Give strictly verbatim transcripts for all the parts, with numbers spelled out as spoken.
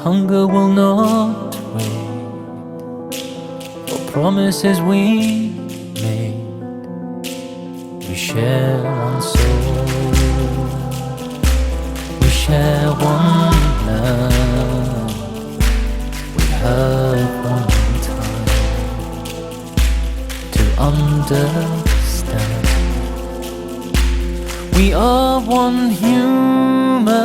Hunger will not wait for promises we made. We share one soul, we share one love, we have one time to understand. We are one humankind,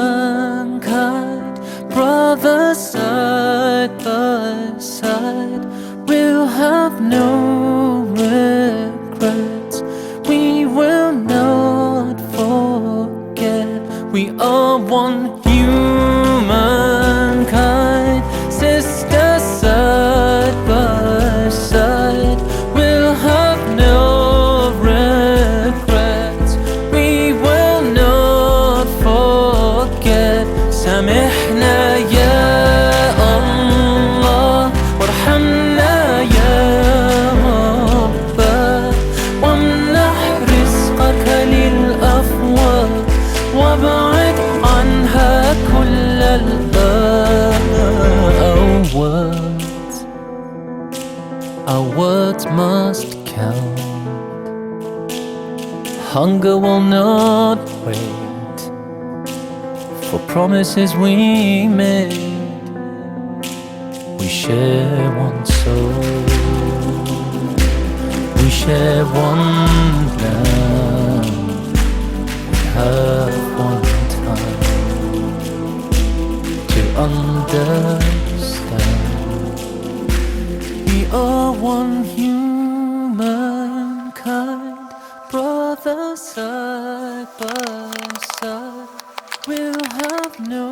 brothers side by side. We'll have no regrets, we will not forget. We are one humankind, sisters side by side. We'll have no regrets, we will not forget. سامحنا يا الله، وارحمنا يا رب، وامنح رزقك للأفواه، وابعد عنها كل البلاء. Our words, our words must count. Hunger will not wait for promises we made. We share one soul, we share one love, we have one time to understand. We are one humankind, brothers side by side. We'll have no